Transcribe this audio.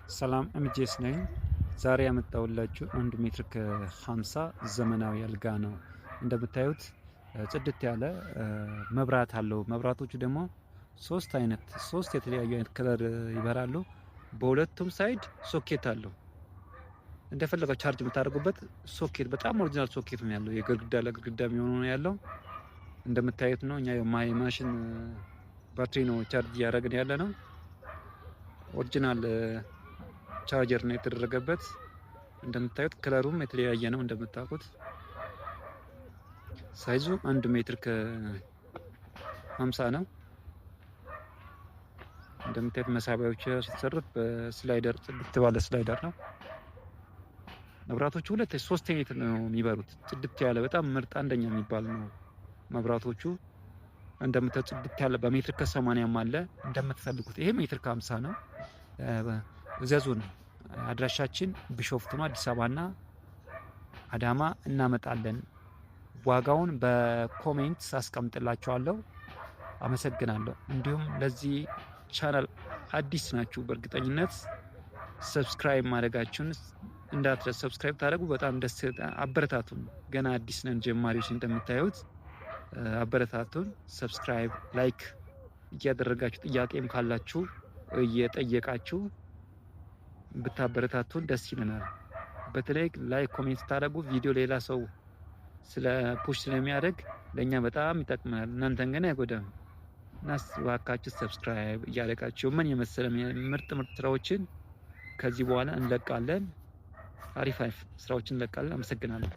ሰላም፣ ኤምጄስ ነኝ። ዛሬ ያመጣሁላችሁ 1 ሜትር ከ50 ዘመናዊ አልጋ ነው። እንደምታዩት ጽድት ያለ መብራት አለው። መብራቶቹ ደግሞ ሶስት አይነት፣ ሶስት የተለያዩ አይነት color ይበራሉ። በሁለቱም side ሶኬት አለው። እንደፈለጋችሁ charge የምታደርጉበት ሶኬት፣ በጣም original ሶኬት ነው ያለው። የግድግዳ ለግድግዳ የሚሆነው ነው ያለው። እንደምታዩት ነው። እኛ የማሽን ባትሪ ነው charge እያደረግን ያለ ነው። Original charger ነው የተደረገበት። እንደምታዩት color ኡም የተለያየ ነው። እንደምታውቁት size ኡ 1 ሜትር ከ50 ነው። እንደምታዩት መሳቢያዎች የተሰሩት በ slider፣ ጽድት ባለ slider ነው። መብራቶቹ ሁለት ሶስት አይነት ነው የሚበሩት። ጽድት ያለ፣ በጣም ምርጥ፣ አንደኛ የሚባል ነው መብራቶቹ። እንደምታዩት ጽድት ያለ በሜትር ከ80ም አለ እንደምትፈልጉት። ይሄ ሜትር ከ50 ነው። እዘዙን። አድራሻችን ቢሾፍቱ ነው። አዲስ አበባና አዳማ እናመጣለን። ዋጋውን በ comment አስቀምጥላችኋለሁ። አመሰግናለሁ። እንዲሁም ለዚህ ቻናል አዲስ ናችሁ፣ በእርግጠኝነት subscribe ማድረጋችሁን እንዳትረሱ። Subscribe ታደርጉ በጣም ደስ፣ አበረታቱን። ገና አዲስ ነን፣ ጀማሪዎች፣ እንደምታዩት አበረታቱን። Subscribe፣ like እያደረጋችሁ፣ ጥያቄም ካላችሁ እየጠየቃችሁ ብታበረታቱን ደስ ይለናል። በተለይ like፣ comment ስታደርጉ ቪዲዮ ሌላ ሰው ስለ push ስለሚያደርግ ለእኛ በጣም ይጠቅመናል፣ እናንተን ግን አይጎዳም። እና እባካችሁ subscribe እያደረጋችሁ ምን የመሰለ ምርጥ ምርጥ ስራዎችን ከዚህ በኋላ እንለቃለን። አሪፍ አሪፍ ስራዎችን እንለቃለን። አመሰግናለሁ።